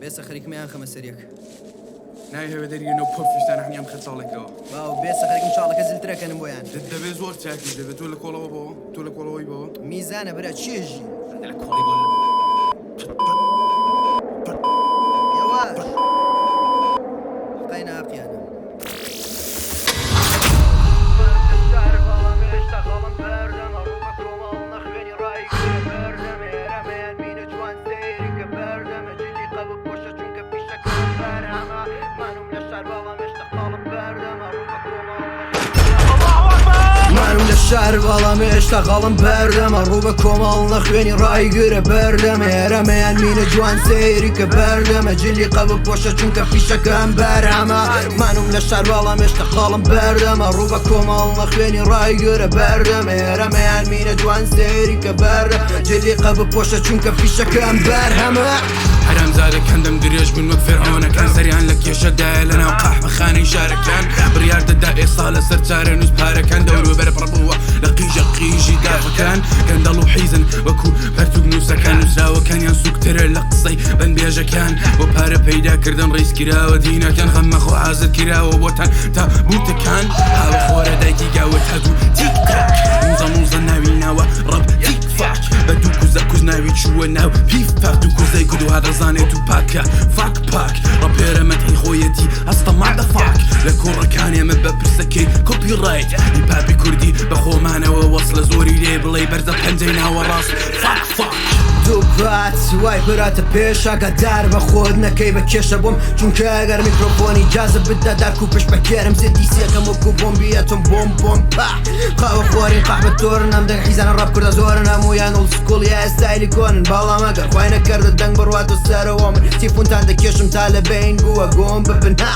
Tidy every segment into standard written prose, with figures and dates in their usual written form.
بێسە خەریکم یان خەمە سەریەک. نایهەوێ دەریەنەوە پۆفیشتان هەنی ئەم خەچاڵێکەوە. باوە بێسە خەریکم چاڵەکە زلترەکەنم بۆیان. دەبێ زۆر چاکیش دەبێت تۆ لە کۆڵەوە بۆ تۆ لە کۆڵەوەی بۆ. میزانە برا چێژی. لە کۆڵی بۆ. یەواش. حقای ناقیانە. مانم لە شار بەڵام هێشتا خەڵم بەردەمە ڕوو بە کۆمەڵ نەخوێنی ڕایگرە بەردەمە ئێرەمەیان مینە جوان سەیری کە بەردەمە جلی قەبە پۆشە چونکە فیشەکەم بەرهەمە مانم لە شار بەڵام هێشتا خەڵم بەردەمە ڕوو بە کۆمەڵ نەخوێنی ڕایگرە بەردەمە ئێرەمەیان مینە جوان سەیری کە بەردە جلی قەبە پۆشە چونکە فیشەکەم بەرهەمە. حەرامزادە کەندم درێژ بوون وەک فێرعۆنەکان سەریان لە کێشەدایە لەناو قەحپەخانەی شارەکان بڕیار دەدا ئێستا لەسەر چارەنووس پارەکان دەوروبەر پڕ بووە لە قیژە قیژی داخەکان گەندەڵ و حیزن وەکو پەرتوک نووسەکان نووسراوەکانیان سوکترە لە قسەی بەندبێژەکان بۆ پارە پەیداکردن ڕیز کراوە دینەکان خەمەخۆ حازر کراوە بۆتان تا بوتەکان ئاوە خۆرە دایکی گاوە تا دوو تیک تاک نوزە نوزە ناوی ناوە ڕەب تیک فاک بە دوو کوزە کوز ناوی چووە ناو پیف پاک دوو کوزەی کورد وا دەزانێت و پاکە فاک پاک ڕەپێرە مەدحی خۆیەتی هەستە مادە فاک لە کۆڕەکان ئێمە بە پرسەکەی کۆپی ڕایت هیپاپی کوردی بە خۆمانەوە وەسڵە زۆری لێ بڵێ بەرزە پەنجەی ناوەڕاست فاک فاک. دووپات وای براتە پێش ئاگادار بە خۆت نەکەی بە کێشە بۆم چونکە ئەگەر میکرۆفۆنی جازە بدە دارک و پشت بە کێرم زێدی سێکەم وەکو بۆمبی ئەتۆم بۆم بۆم پا قاوە خۆرین قەحبە تۆرن ئەم دەنگ حیزانە ڕەپ کوردە زۆرن هەموویان ئۆڵد سکوڵ یا ستایلی کۆنن بەڵام ئەگەر خوای نەکردە دەنگ بڕواتە سەرەوە من تیفونتان دەکێشم تا لە بەین بووە گۆم ببن ها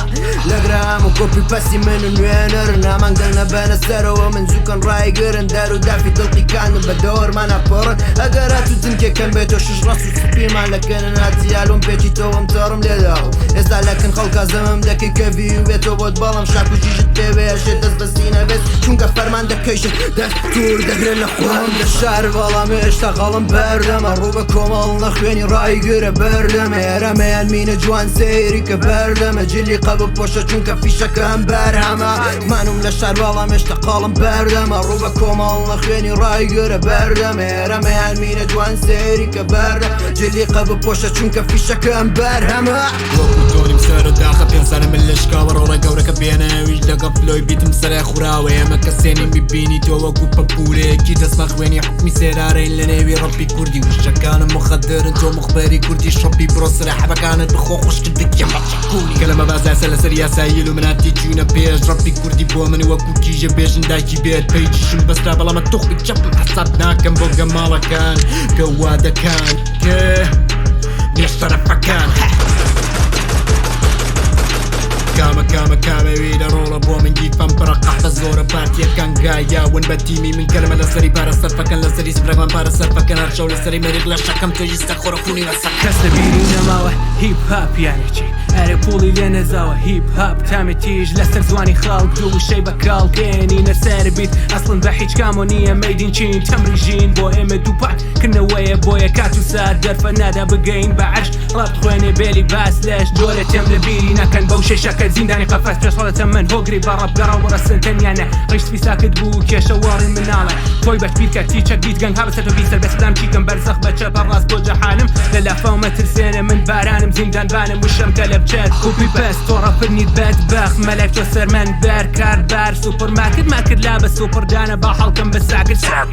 لە گرام و کۆپی پەسی من و نوێنەرن ئەمان دەنگ نەبەنە سەرەوە من زووکەن ڕایگرن دار و دافی دڵقی کاندن بە دەوەرمانا پڕن ئەگەر هاتوو دنکێکم بێتۆ شش ڕەس و سپیمان لە کەنن هاتیالۆم پێچی تۆوەم تۆڕم لێداوە ئێستا لەکن خەڵکا زەمم دەکەی کە ڤیو بێتۆ بۆت بەڵام شاک و ژیژت پێوێ ئەشێ دەست بە سینە بێت چونکە فەرمان دەکەیشت دەستور دەگرن لە خۆم لە شار بەڵام هێشتا خەڵم بەردەمە ڕوو بە کۆمەڵ نەخوێنی ڕایگرە بەردەمە ئێرەمەیان مینە جوان سەیری کە بەردەمە جلی قەبە پۆشە چونکە فیشەکەم بەرهەمە مانم لە شار بەڵام هێشتا قاڵم بەردەمە ڕوو بە کۆمەڵ نەخوێنی ڕایگرە بەردەمە ئێرەمەیان مینە جوان سەیری کە بەردە جلی قەبە پۆشە چونکە فیشەکەم بەرهەمە. وەکو تۆنیم سەرە داخە پێ سەرە من لە شکاوە ڕۆڵە گەورەکە بێنەویش لەگەڵ فلۆی بیتم سەرای خوراوە ئێمە کەسێنی میبینی تۆ وەکو پەپورەیەکی دەستمە خوێنی حوکمی سێرارەین لە نێوی ڕەپی کوردی وشەکانم مخدرن تۆ مخبەری کوردی شەپی بڕۆ سەرە حەبەکانت بخۆ خوشکت بگیان بە چەقولی کە لەمە بازاسە لەسەر یاسایی لومناتی چوونە پێش ڕەپی کوردی بۆ من وەکو کیژە بێژن دایکی بێت پەیجیشم بەسرا بەڵامە توخمی چەپم حساب ناکەم بۆ گەماڵەکان کە وادەکان کە بێشەرەفەکان کامە کامە کامەوی لە ڕۆڵە بۆ من گیفەم پڕە قەحبە زۆرە پارتیەکان گایاون بە تیمی من کەلمە لەسەری پارە سەرفەکەن لەسەری سفرەکان پارە سەرفەکەن هەر شەو لەسەری مەریخ لە شەکەم تۆ ژیستە خۆرە خونی مەسەکە. کەس لە بیری نەماوە هیپ هاپ یانی چی ئەرێ پوڵی لێ نەزاوە هیپ هاپ تامی تیژ لەسەر زوانی خەڵک دوو وشەی بە کاڵ دێنینە سەر بیت ئەسڵن بە هیچ کامۆ نییە مەیدین چین تەمری ژین بۆ ئێمە دووپات کردنەوەیە بۆیە کات و سات دەرفە نادا بگەین بە عەرش ڕەپ خوێنێ بێلی باس لەش جۆرێ تێم لە بیری نەکەن بەو شەشەکە زیندانی قەفەس پێش ڕەتە من هۆگری بە ڕەپ گەڕاو بڕەسن تەنیا نە ڕیش سپی ساکت بوو کێشە وەڕی مناڵە تۆی بەش بیرکە تیچەک بیت گەنگ ها بەسەر تۆ بیسەر بەسلام چیکەم بەرزەخ بە چەپە ڕاست بۆ جەحانم لە لافاو مەترسێنە من بارانم زیندانبانم وشەم کە لە بچەت کوپی پەست تۆ ڕەپر نیت بەدبەخت مەلای تۆ سەرمەن بەر کار بار سوپەر مارکت مارکت لا بە سوپەر دانە با حەڵکەم بە ساکت ساکت.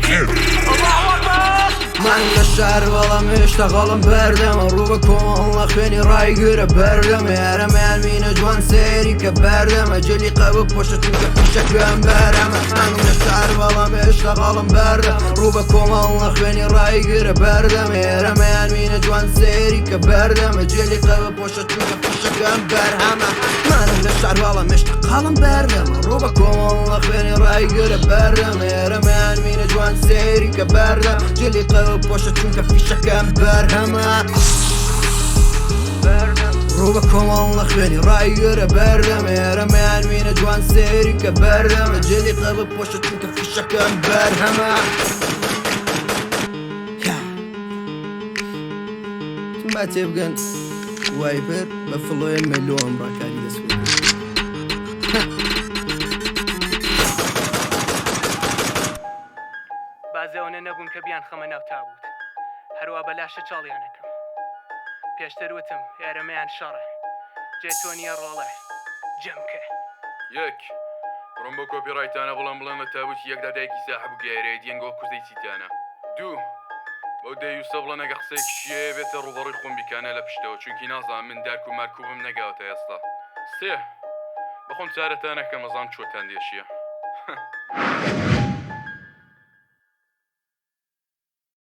من لە شار بەڵام هێشتا خەڵم بەردەمە ڕوو بە کۆمەڵ لە خوێنی ڕایگرە بەردەمە یارەمەیان مینە جوان سەیری کە بەردەمە جلی قەبە پۆشە چونکە فیشەکەم بەرەمە من لە شار بەڵام هێشتا خەڵم بەردە ڕوو بە کۆمەڵ لە خوێنی ڕایگرە بەردەمە یارەمەیان مینە جوان سەیری کە بەردەمە جلی قەبە پۆشە چونکە فیشەکەم بەرهەمە مانم لە شار بەڵام هێشتا قاڵم بەردەمە ڕوو بە کۆمەڵ لە خوێنی ڕایگرە بەردەمە یارەمەیان مینە جوان سەیری کە بەردە جلی قەبە پۆشە چونکە فیشەکەم بەرهەمە ڕوو بە کۆمەڵ لە خوێنی ڕایگرە بەردەمە یارەمەیان مینە جوان سەیری کە بەردەمە جلی قەبە پۆشە چونکە فیشەکەم بەرهەمە. با تێبگەن. Swiper بە flow ی mellow ئەم ڕاکاری دەست پێ کرد. بازێ ئەونە نەبوون کە بیانخەمە ناو تابووت هەروا بە لاشە چاڵیانەکەم پێشتر وتم ئێرەمەیان شەڕە جێ تۆ نییە ڕۆڵە جەمکە. یەک، بڕۆن بۆ کۆپی ڕایتانە بڵێن بڵێن لە تابوتی یەکدا دایکی ساحەب و گایرەیە دیەنگۆ کوزەی چیتانە. دوو، بەو دەیوسە بڵێن ئەگە قسەیەکیشی هەیە بێتە ڕووبەڕووی خۆم بیکانە لە پشتەوە چونکی نازانم من دارک و مارکوبم نەگاوەتە ئێستا. سێ، بەخۆم چارەتان ئەکەم ئەزانم چۆتان دێشیە.